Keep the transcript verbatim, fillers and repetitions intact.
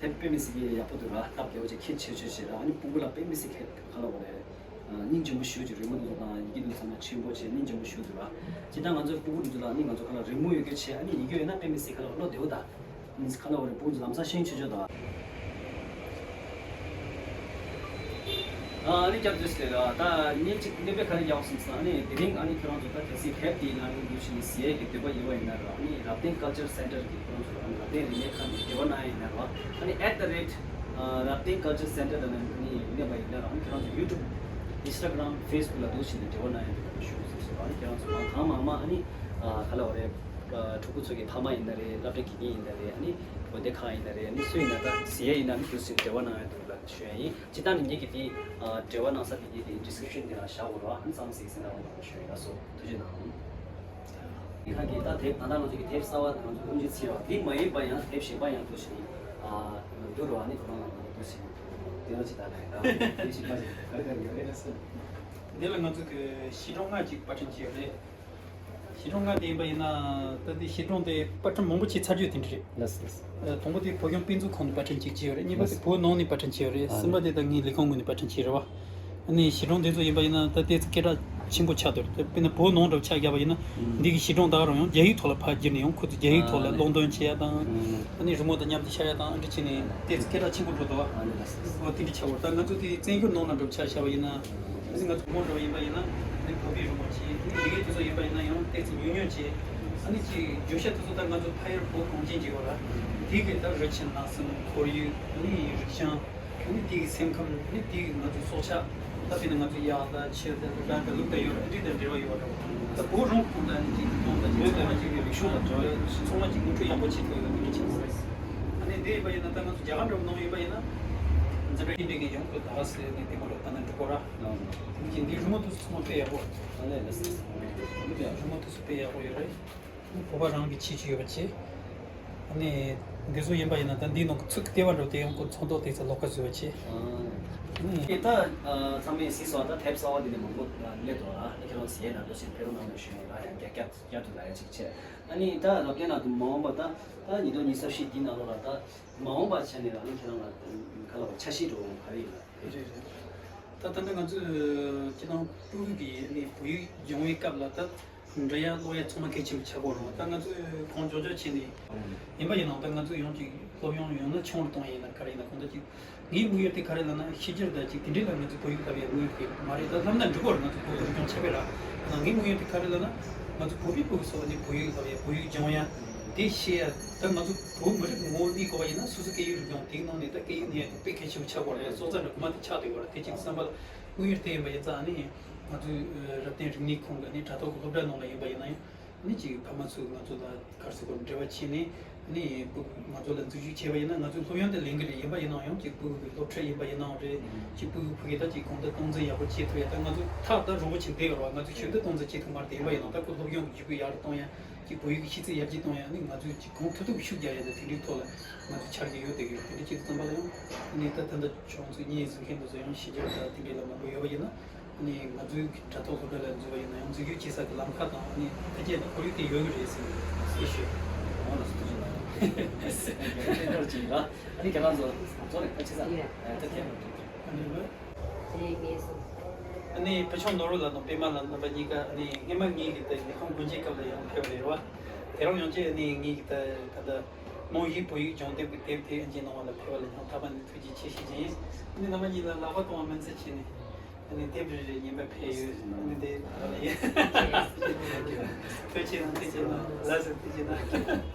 དེབ་དཔེ་མི་སྲིད་ཀྱི་ཡག་པོ་འདུག་ར། སྟབས་བདེ་བོ་ཅིག་ཁྱད་ཆོས་ཆོས་ཆེ་ར། ཨ་ནི་སྤུ་གུ་ལ་དཔེ་མི་སྲིད་ཁེ་ག་ལ་བ་རེད། ཨ། སྙིང་རྗེ་མོ་ཞུ་ཅིག་རི་མོ་འདི་ཚོ་དང་ཡི་གེ་འདི་ཚང་མ་ཆེན་པོ་ཆེ། སྙིང་རྗེ་མོ་ཞུ་འདུག་ར། སྤྱིར་བཏང་ང་ཚོའི་སྤུ་གུ་འདི་ཚོ་ལ་ནི་ང་ཚོ་ག་ལ་རི་མོ་ཡོད་རྒྱུ་ཆེ། ཨ་ནི་ཡི་གེ་ཡོད་ན་དཔེ་མི་སྲིད་ག་ལ་བློ་བདེ་བོ་ད། ཨ་ནི་ག་ལ་བ་རེད། སྤུ་གུ་ཚོ་ལམ་སང་ཤེས་ཆོས་ཆོས་ད། ཨ་ནི་བསྐྱར་དུ་ཞུ་ལ། ད་ངས་ཅིག་ཀླད་པའི་ཁ་ནས་ཡག་སོང་ཟེར་ན། ཨ་ནི་དེ་རིང་ཨ་ནི་ཁྱོད་རང་ཚོ་ད་གལ་སྲིད་དེབ་དེའི་ནང་ཡོང་དུས་ཕྱིན་ནས་ཟེར་ཡས་ཀྱི་འདོད་པ་ཡོད་པ་ཡིན་ན་ར། ཨ་ནི་རབ་བརྟན་ཀལ་ཅར་སེན་ཊར་གྱི་ཁོ་རང་ཚོ་ལ། ཨ་ནི་རབ་བརྟན་རིག་གནས་ཁང་གི་འབྲེལ་བ་གནང་ཡ་ཡིན་ན་ར། ཨ་ནི་at the rate རབ་བརྟན་ཀལ་ཅར་སེན་ཊར་དང་ཨ་ནི་གནས་པ་ཡིན་ན་ར། ཨ་ནི་ཁྱོད་རང་ཚོ་ཡུ་ཊུབ། ཨིན་སི་ཊ་གྷི་རམ། ཕེ་སི་བུག་ལ་འདུག་ཕྱིན་ནས་འབྲེལ་བ་གནང་ཡ་འདུག་ཞུ་ཟེར་སོང་། ཨ་ནི་ཁྱོད་རང་ཚོ་གང་མང་མང་ཨ་ནི་ག་ལ་བ་རེད། ཕྲུ་གུ་ཚོ་གི་ཕ་མ་ཡིན་ན་རེད། སློབ་གྲྭ་དགེ་རྒན་ཡིན་ན་རེད། ཨ་ནི་དགོན་སྡེ་ཁག་ཡིན་ན་རེད། ཨ་ནི་སུ་ཡིན་ན་ད་ཟེར་ཡ་ཡིན་ན་ཨ་ནི་འདུག་ཟེར་འབྲེལ་བ་གནང་ཡ་འདུག་ལ་ཞུ་ཡ་ཡིན། སྤྱིར་བཏང་ནས་ངེད་ཀྱི་དེ་འབྲེལ་བ་གནང་ས་དེ་ངེད་ཀྱི་ཌི་སི་ཀི་རིབ་ཤན་དེ་ལ་བཞག་དགོས་ར། ཨ་ནི་ཚང་མ་གཟིགས་གཟིགས་གནང་རོགས་གནང་ཞུ་ཡ་ཡིན། ལགས་སོ། ཐུགས་རྗེ་གནང་། ཁ་གི་ད་དེབ་ད་ལྟ་ང་ཚོ་གི་དེབ་གསར་བ་ང་ཚོ་དབུ་འབྱེད་ཕྱིན་པ་འདི་མ་ཡིན་པ་ཡང་དེབ་གཞན་པ་ཡང་འདུག་ཕྱིན་ནས། ཨ། འདུག་རོགས། ཨ་ནི་ཁོ་རང་ལ་ང་ཚོ་འདུག་ཕྱིན་དེ་རོགས་ཅིག་ད་ལ་ཡིན་ད། དེབ་གཞན་པ་ཞིག་ག་རེ་ག་རེ་ཡོད་རེད། འདི་ལ་ང་ཚོ་གི་བྱིས་སྒྲུང་ལྔ་ཅིག་པར་སྐྲུན་བྱས་ཡོད་རེད། བྱིས་སྒྲུང་ལྔ་དེ་ཡིན་པ་ཡིན་ན། ད་དེ་བྱིས་སྒྲུང་དེ་པར་སྐྲུན་མང་པོ་བྱས་ཚར་རྒྱུ་དེ་འདྲ་རེད། ལགས་སོ། ལགས་སོ། ཨ། དང་པོ་དེ་བོད་གཞུང་དཔེ་མཛོད་ཁང་ནས་པར་སྐྲུན་གཅིག་བྱས་ཡོད་རེད། གཉིས་པ་དེ་བོད་ནང་ནས་པར་སྐྲུན་བྱས་ཡོད་རེད། ཨ་ནི་གསུམ་པ་དེ་ད་ངའི་ལས་ཁུངས་ངོས་ནས་པར་སྐྲུན་བྱས་རེད་བ། ཨ་ནི་བྱིས་སྒྲུང་དེ་ཚོ་ཡིན་པ་ཡིན་ན་ད་ལྟའི་སྐད་གྲགས་ཆེན་པོ་ཆགས་བསྡད་ཡོད་རེད། དཔེར་ན་བོད་ནང་འདྲ་བོ་ཆ་བཞག་པ་ཡིན་ན། ཨང་། འདི་གི་བྱིས་སྒྲུང་ད་ག་རང་ཡང་རྒྱ་ཡིག་ཐོག་ལ་ཕར་བསྒྱུར་ནས་ཡང་ཁོ་ཚོ་རྒྱ་ཡིག་ཐོག་ལ། ཨ། གློག་འདོན་བྱེད་ཡ་དང་། ཨང་། ཨ་ནི་རི་མོ་དང་མཉམ་དུ་ཤར་ཡ་དང་། ཨ་འདྲ་བྱས་ནས་ཏོག་ཙམ་སྐད་གྲགས་ཆེན་པོ་འགྲོ་འདུག་བ། ཨ་ནི་ལགས་སོ། འོ་དེ་འདྲ་ཆགས་ཡོད་རེད། ད་ང་ཚོ་དེ་བཙན་བྱོལ་ནང་ལ་འདྲ་བོ་ཆ་བཞག་པ་ཡིན་ན། ཨ་ནི་ང་ཚོ་རི་མོ་འདྲ་བོ་ཡིན་པ་ཡིན་ན། ཨ་ནི་བོད་པའི་རི་མོ་བྱས། ཨ་ནི་ཡི་གེ་དེ་ཚོ་ཡིན་པ་ཡིན་ན་ཡང་ཏོག་ཙམ་ཉུང་ཉུང་བྱས། ཨ་ནི་ཅིག་བརྗོད་བྱ་དེ་ཚོ་ད་ང་ཚོ་ཕ་ཡུལ་བོད་གངས་ཅན་གྱི་བར་ལ། དེ་གི་ད་རི་ཆེན་ནགས་གསེབ། ཁོར་ཡུག་ཨ་ནི་རིག་བྱང་། ཨ་ནི་དེ་གི་སེམས་ཁམས། ཨ་ནི་དེ་གི་ང་ཚོའི་སྲོག་ཆགས། ད་དཔེར་ན་ང་ཚོ་གཡག་དང་ཁྱི་དང་རི་དྭགས་དང་ལུག་དང་ཡོད་རེད། འདི་དང་འབྲེལ་བ་ཡོད་རེད། ད་བོད་རང་ཁོངས་དང་ཨ་ནི་ཅིག་ཚང་མ་ཅིག་ཚང་མ་ཅིག་གི་རིག་གཞུང་དང་འབྲེལ་བ་ཡོད། ཚང་མ་ཅིག་ངོ་སྤྲོད་ཡག་པོ་བྱེད་ཐུབ་ཡོད་པ་འདི་འདྲ་ཆགས་སོང་རེད། ཨ་ནི་འདི་ཡིན་པ་ཡིན་ན་ད་ང་ཚོ་རྒྱ་གར་འདྲ་བོ་ནང་ཡིན་པ་ཡིན་ན། འཛིན་གྲྭ་ཡིན་འདྲ་གི་ཡང་ཁོ་ད་ག་སེ་ནས་དེ་མ་ལོ་ད་ན་འགྲོ་གོ་ར། དེ་འདི་རི་མོ་དེ་ཚོ་ཚང་མ་དཔེ་ཡག་པོ། ཨ་ནི་ལགས་སོ། རི་མོ་དེ་ཚོ་དཔེ་ཡག་པོ་ཡོད་རེད། བོད་པ་རང་གི་ཆེད་ཅིག་ཡོད་པ་བྱས། ཨ་ནི་འདི་ཚོ་ཡིན་པ་ཡིན་ན་ད་འདིའི་ནང་གི་ཚིག་ལྟེ་བ་འདྲ་བོ་དེ་ཡང་ཁོ་ཚོགས་ཐོག་དེ་ཚོ་ལོགས་ཀ་བཟོས་པ་བྱས། ཨ་ནི་ད་ཚང་མས་གཟིགས་སོང་། ད་དེབ་གསར་བ་འདི་ནས་མང་པོ་སླེབས་འདུག་ར། ཁྱེད་རང་གཟིགས་ཡས་ནང་དུ་ཕྱིན་ཕེབས་རོགས་གནང་ཞུ་ཡས་ཡིན་ར། ཡང་བསྐྱར་བསྐྱར་བསྐྱར་དུ་ལབ་ཡ་ཅིག་བྱས། ཨ་ནི་ད་རབ་བརྟན་ལགས་དུ་མ་འོངས་པ་ད་ད་ཉིས་སྟོང་ཉི་ཤུ་རྩ་བཞི་འདིའི་ནང་ལོགས་ལ་ད་མ་འོངས་པ་ཆ་ནས་ཨ་ནི་ཁྱེད་རང་ལ་ག་ལ་བ་འཆར་གཞི་འདྲ་བོ་ག་རེ་ཡིན་ལ། རེད་རེད། ད་ད་ལྟ་ང་ཚོས་ཁྱེད་རང་སྤུ་གུ་གི་ནི་བོད་ཡིག་སྦྱོང་བའི་སྐབས་ལ་ད་འབྲི་ཡ་ཀློག་ཡ་ཚང་མ་གལ་ཆེན་པོ་ཆགས་ཀྱི་ཡོད་རེད་བ། ད་ང་ཚོས་གང་མགྱོགས་མགྱོགས་བྱས་ནས་ཡིན་པ་ཡིན་ནའང་ད་ང་ཚོས་ཡང་ཅིག་སློབ་ཡོན་ཡང་ན་ཆུང་རུ་གཏོང་ཡ་ཡིན་ན་ག་རེ་ཡིན་ན་གང་ལྟར་ཅིག་ངའི་དམིགས་ཡུལ་དེ་ག་རེ་ལབ་ན་ཤེས་རྒྱུར་ད་ཅིག་དེ་འདྲས་ལ་ང་ཚོས་བོད་ཡིག་ལབ་ཡ་དམིགས་ཡུལ་དེ་མ་རེད། ད་ལབ་ན་འགྲིག་གི་རེད། ང་ཚོ་བོད་ཀྱི་རིག་གཞུང་ཁྱབ་སྤེལ་ར། ང་ངའི་དམིགས་ཡུལ་དེ་ག་རེ་ལབ་ན་ང་ཚོ་བོད་པའི་སྤུ་གུ་ཚོ་ནི་བོད་ཡིག་ལབ་ཡ་བོད་ཡིག་སྦྱོང་ཡ་དེ་ཤེས་ཡ། ད་ང་ཚོ་བོད་མི་རིགས་ངོ་བོ་གནས་དགོས་པ་ཡིན་ན་སོ་སོ་སྐད་ཡིག་རིག་གཞུང་དེའི་ནང་ནས་ད་སྐད་ཡིག་གནས་དེ་དཔེ་གལ་ཆེན་པོ་ཆགས་དགོས་རེད། སྲོག་རྩ་འདྲ་དགོས་མ་དེ་ཆགས་བསྡད་ཡོད་རེད། དེ་གཅིག་བསམ་པ་ལ་དམིགས་ཡུལ་དེ་ཡིན་པ་ཡིན་ཙང་ནི་ང་ཚོའི་རབ་བརྟན་རིག་གནས་ཁང་གི་ནི་དྲ་ཐོག་གི་སློབ་གྲྭ་ནང་ལ་ཡིན་པ་ཡིན་ན་ཡང་ནི་ཅིག་ཕ་མ་ཚོས་ང་ཚོ་ལ་ག་རེ་ཟེར་དགོས་རེད། འབྲེལ་བ་བྱས་ནས་ནི་ང་ཚོ་ལ་འཛུལ་ཞུགས་བྱས་པ་ཡིན་ན་ང་ཚོའི་སློབ་ཡོན་དེ་ལེན་གི་རེད། ཡིན་པ་ཡིན་ནའང་ཡང་ཅིག་སྤུ་གུ་གི་སློབ་ཁྲིད་ཡིན་པ་ཡིན་ནའང་རེད། ཅིག་སྤུ་གུ་ཕ་གི་ད་ཅིག་གང་ལྟར་སྟངས་འཛིན་ཡག་པོ་བྱེད་ཐུབ་ཡ། ད་ང་ཚོ་ཐག་ད་རིང་པོ་ཕྱིན་བསྡད་ཡོད་རེད་བ། ང་ཚོ་ཞུ་དུས་སྟངས་འཛིན་བྱེད་ཐུབ་མ་རེད། དེ་ཡིན་པ་ཡིན་ནའང་ད་ཁོ་སློབ་སྦྱོང་གི་བརྒྱུད་སྐུལ་ཡག་རུ་གཏོང་ཡ། ཅིག་བོད་ཡིག་གི་ཤེས་ཚད་ཡར་རྒྱས་གཏོང་ཡ། ནི་ང་ཚོས་ཅིག་གང་ཐུབ་ཐུབ་ཤུགས་རྒྱག་ཡ་དང་དེ་འདྲའི་ཐོག་ལ་ང་ཚོ་འཆར་གཞི་ཡོད་དེ་ཡོད། དེ་འདྲ་ཅིག་བསམ་པ་ལ་ཡང་ནི་ད་ད་ལྟ་ཁྱོད་ཚོས་བརྙན་གཟིགས་མཁན་དེ་ཚོ་ཡང་ཤེས་རྒྱ་དང་དེ་འདྲའི་ལ་མང་པོ་ཡོད་པ་ཡིན་ན། ནི་ང་ཚོའི་དྲ་ཐོག་སློབ་གྲྭ་ལ་འཛུལ་བ་ཡིན་ན་ཡང་འཛུལ་རྒྱུ་བྱེད་ས་གི་ལམ་ཁ་དང་ནི་ཕལ་ཆེར་ནི་ཁོར་ཡུག་དེ་ཡོད་ཀྱི་རེད་ཟེར་ཞུ། ཨ་ནི་ཁྱེད་རང་ཚོ་གཙོ་ནས་ཕལ་ཆེར་ས་ད་ཐེངས། ཨ་ནི་ཕུ་ཆུང་ནོར་བུ་ལགས་དང་པད་མ་ལགས་རྣམ་པ་གཉིས་ཀ་ཨ་ནི་སྔས་མ་ངེད་ཀྱི་དེ་ལས་ཁུངས་སྒོ་འབྱེད་སྐབས་ལ་ཡང་ཕེབས་པ་རེད་བ། དེ་རིང་ཡང་ཅིག་ཨ་ནི་ངེད་ཀྱི་དེ་ད་ལྟ་མོ་ཡིག་བོད་ཡིག་སྦྱོང་དེབ་ཀྱི་དེབ་དེ་ཨ་ཅེ་གནང་བ་ལ་ཕེབས་པ་ལ་ཡང་དག་པ་ནས་ཐུགས་རྗེ་ཆེ་ཞུ་རྒྱུ་ཡིན། ཨ་ནི་རྣམ་པ་གཉིས་ལ་ལག་པ་གཏོང་བ་མིན་ཚུལ་བྱས་ནས་ཨ་ནི་དེབ་རེ་རེ་ཉན་པ་ཕེབས་ཡོད། ཨ་ནི་དེ་ད་ལ་ཡིན། ཐུགས་རྗེ་གནང་། ཐུགས་རྗེ་གནང་། ལགས་སོ། ཐུགས་རྗེ་གནང་།